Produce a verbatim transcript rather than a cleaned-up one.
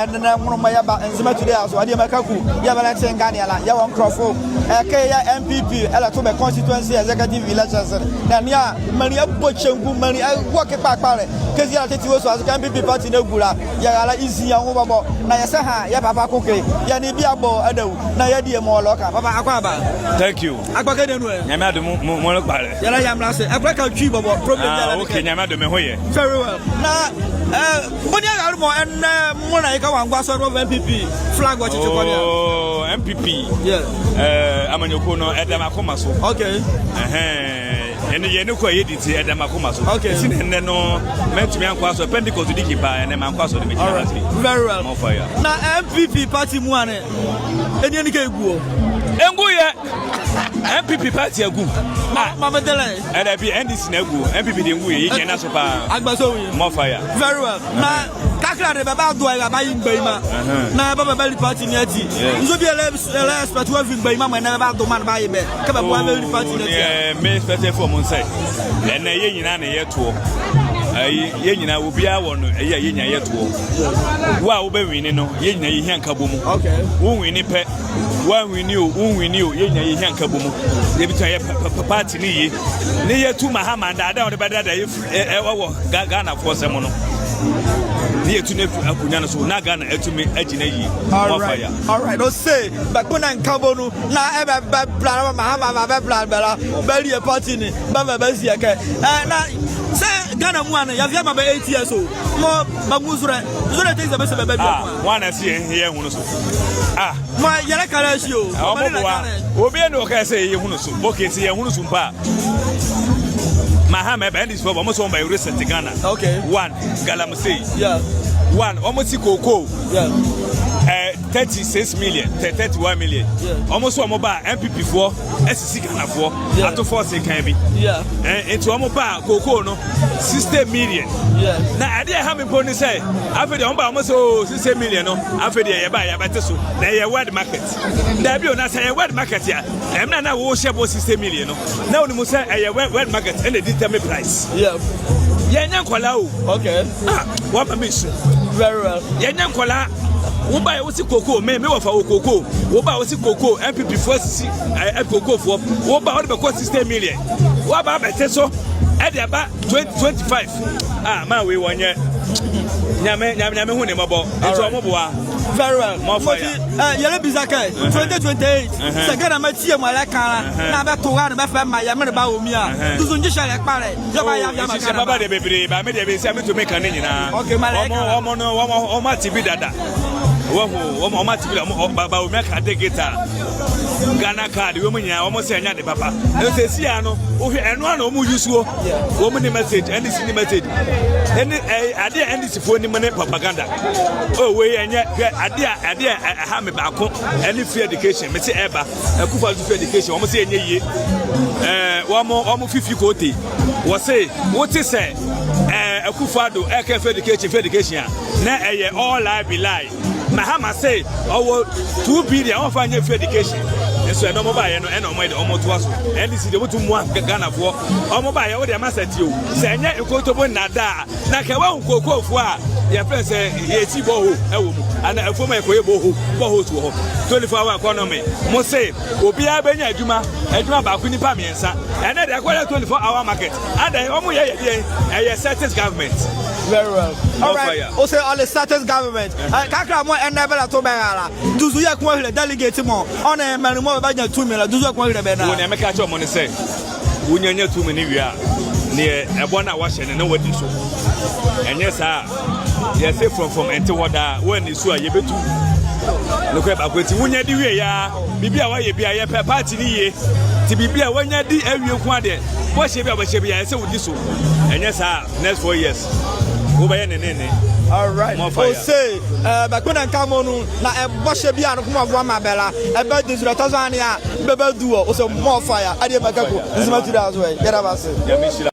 Ɛnɛ nwonlomɔ yɛba Nzema Today azo, adiema Kaku, yɛɛ bɛlɛte ye nkaneɛ la, yɛwɔ Nkroful. Ɛkɛ yɛɛ NPP ɛlɛto bɛ constituency executive elections. Na nea, menli ɛbɔ kyenku, menli ɛwɔ kpalɛ kpalɛ. Kɛzi yɛlɛtete wɔ sua zo kɛ NPP party ne egu la, yɛrale ezi yɛ nwo bɔbɔ. Na yɛsɛ ha, yɛ papa Koke, yɛ nee bie abɔ adawu. Na yɛadie mɔɔ ɔlɛka. Papa, akwaaba. Thank you. Akpakɛ ne nu ɛ? Nyamenle adom, mo, mo, moanle kpalɛ. Yɛlɛyɛ mrasɛ. Ɛkpalɛ ka twi bɔbɔ. Problem biala ɛnle kɛ. Ah, okay, Nyamenle adom, meho yɛ. Very well. Na, eh, boni arale mɔɔ ɛnɛ mo na yeka wɔangɔ asɔre wɔ NPP flag wɔ kyekyekɔ ne a? Oh, NPP. Yeah. Eh, amanyɔkuo no, ɛda m'akoma so. Okay. Ɛhɛn. Ɛnee yɛ noko a yɛdi nti, ɛda m'akoma so. Okay. Ɛnti na ɛnɛ no, mantumi ankɔ asɔre. Pentecost di ki paa, ɛnɛ mankɔ asɔre, megyina ha se. All right. Very well. More fire. Na NPP party mu a ne, ɛnee ɛnle kɛ ɛgu ɔ? Ɛnguiɛ. NPP party agu. Ma, ah, ma medele. Ɛdabɛ NDC na agu. NPP deɛ ɛnguiɛ. Yɛgyina so paa. Agbaso wie. More fire. Very well. Na kakra de bɛbado a, yɛbaye mgbanyima. Uh-huh. Na bɛbali party ne ati. Yes. Nso bie lɛ, lɛ expect wɔ avi mgbanyima mɔ ɛnɛ bɛbado ma ne baye bɛ. Kɛ bɛboa bɛli party ne ati. Oh, eh, me expect from mo sɛ, ɛnɛ yɛ nyinaa na yɛyɛ toɔ. Ɛyi, yɛ nyinaa, obiara wɔ no, ɛyi a yɛ nyinaa yɛ toɔ. Wo a wobɛwini no, yɛ nyinaa yɛhia nka bɔ mu. Okay. Wonwini pɛ, woanwini o, wonwini o, yɛ nyinaa yɛhia nka bɔ mu. Yɛbɛtumi ayɛ pa-, pa-, pa-, party ne yie. Ne yɛtu Mahama ndaadaa a ɔde bɛdaadaa yɛ firi, ɛ, ɛ, wɔ Ga-, Ghanafoɔ sɛm no. Ne yɛtu no afiri akonnwa no so, na Ghana atumi agyina yie. All right. More fire. All right. Ɔse, bɛkpo ne nka bɔ nu, na ɛbɛ, bɛbla, Mahama ba bɛbla bɛ la, bɛli yɛ party ne, bɛma bɛsi ɛkɛ. Ɛ, na sɛ Ghana mu a ne, yɛavia ma bɛ eight years o. Mɔɔ, bɛnwu zolɛ, zolɛ te sɛ bɛ sɛ bɛbɛ bi. Ah, a. Wɔn a na se yɛ, yɛnhunu so. Ah. Mɔɔ yɛlɛka la ɛhye o. Ɛ, wɔn boa. Obi ɛnle ɔka sɛ yɛnhunu so. Okay, se yɛnhunu so mpo a. Mahama ɛba NDC foɔ ba, wɔn se wɔn ba reset Ghana. Okay. One, galamsey. Yeah. One, wɔn se cocoa. Yeah. Ɛ, thirty-six million, thir-, thirty-one million. Yeah. Wɔn se wɔn ba NPP foɔ asisi Ghanafoɔ. Yeah. Ato force kan bi. Yeah. Ɛ, nti wɔn ba cocoa no sixty million. Yeah. Na adeɛ a ɛha me mpo ne sɛ, afei deɛ wɔn ba wɔn se, oh, sixty million no, afei deɛ yɛba yɛbɛte so. Na ɛyɛ wet market. Dabi o, na sɛ ɛyɛ wet market a, ɛmena na wohyɛ bɔ sixty million no. Na wonim sɛ ɛyɛ wet, wet market ɛna determine price. Yeah. Yɛnyɛ nkwadaa o. Okay. Ah, wɔama me nsu. Very well. Yɛnyɛ nkwadaa. Woba yɛ wo se cocoa, me, me wɔfa wɔ cocoa. Woba wo se cocoa, NPP foɔ asisi, ɛ, ɛ, cocoa foɔ. Woba wode bɛkɔ sixty million. Woaba abɛte so, ɛde aba twenty twenty-five. Ah, ma wei wɔnyɛ. Nyame, Nyame, Nyame hu ne mmɔbɔ. Nti wɔn boa. Very well. More fire. Ɛ, yɛlɛbiza kɛ, uh-huh, twenty twenty-eight, uh-huh, sɛ Ghanama tie mɔɔ ɛlɛka la, uh-huh, na bɛto ha ne bɛfɛ ma yɛ menle ba wɔ mi a. Uh-huh. Duzu ngyehyɛlɛ kpalɛ. Yɛba, oh, yɛba, yɛba, nhyehyɛe papa deɛ bebree, baa me deɛ bɛsi a mentumi nka ne nyinaa. Okay, ma lɛ. Wɔn, wɔn no, wɔn, wɔn ate bi dada. Wɔhu, wɔn, wɔn ate bi dada. Wɔn, wɔn, ba, ba, wɔn aka de guitar. Ghana card, wɔn nyinaa, wɔn se ɛnyɛ ade papa. Ɛno sɛ si a no, wohwɛ ɛno a na wɔn use o. Yeah. Wɔn ne message, NDC ne message. Ɛne, ɛ, adeɛ a NDC foɔ nim ne propaganda. Oh, wei ɛnyɛ, hwɛ, adeɛ a, adeɛ a, ɛ, ɛha me baako, ɛne free education. Mese ɛba, Akufo-Addo free education, wɔn se ɛnyɛ yie. Ɛ, wɔn, wɔn fifi kote. Wɔse, wote sɛ, eh, Akufo-Addo ɛka free education, free education a, na ɛyɛ all lie be lie. Mahama se ɔwɔ two billion a ɔmfa nyɛ free education. Nso ɛnɛ wɔn baeɛ no, ɛna wɔn de wɔn toa so. NDC deɛ wɔtumi mua Ga-, Ghanafoɔ. Wɔn baeɛ, wo deɛ masa tie o. Sɛ ɛnyɛ nkontobo nnaadaa a, na kɛ wɔn nkokofoɔ a, yɛfrɛ sɛ yɛsi bɔho ɛwɔ mu. Ana afuom a yɛkɔyɛ bɔho, bɔho so wɔ hɔ. Twenty-four hour economy. Mo se, obiara bɛnya adwuma, adwuma baako nipa mmiɛnsa. Ɛnɛ deɛ ɛkɔyɛ twenty-four hour market. Adɛn, wɔn yɛ yɛ deɛ, ɛyɛ Saturday government. Very well. All right. Ɔse ɔle Saturday government. Ɛ, kakra mɔɔ ɛnɛ bɛlɛto bɛ ha la. Duzu yɛɛ ko ahile delegate mɔɔ. Ɔnee menli mɔɔ bɛbanya tumi la. Duzu yɛɛ ko ahile bɛ na. Wo nea meka kyerɛ mo ne sɛ, wonya nya tumi ne wie a, neɛ ɛbɔ no a wɔahyɛ no na wɔadi so. Ɛnyɛ saa a, yɛse frɔmfrɔm ɛnte hɔ daa, wɔanni so a yɛbɛtu. Nokorɛ baako nti, wonya di wie yɛ a, biribi a wɔayɛ bi a yɛpɛ party ne yie. Nti biribi a wɔanya di awie nko adeɛ, bɔhyɛ bi a wɔhyɛ bi a, ɛsɛ wodi so. Ɛnyɛ saa a, next four years, wobɛyɛ ne ne ne. All right. More fire. Ɔse, eh, bɛkpo ne nka mo nu, na, eh, bɔhyɛ bi a no kɔmɔvoa ma bɛ la, ɛbɛdi nso na ɛtɔ so a ne a, bɛbɛdu hɔ. Ɔse more fire. Adiema Kaku, Nzema Today azo ɛ. Yɛda bɛ ase. Nyame nhyira.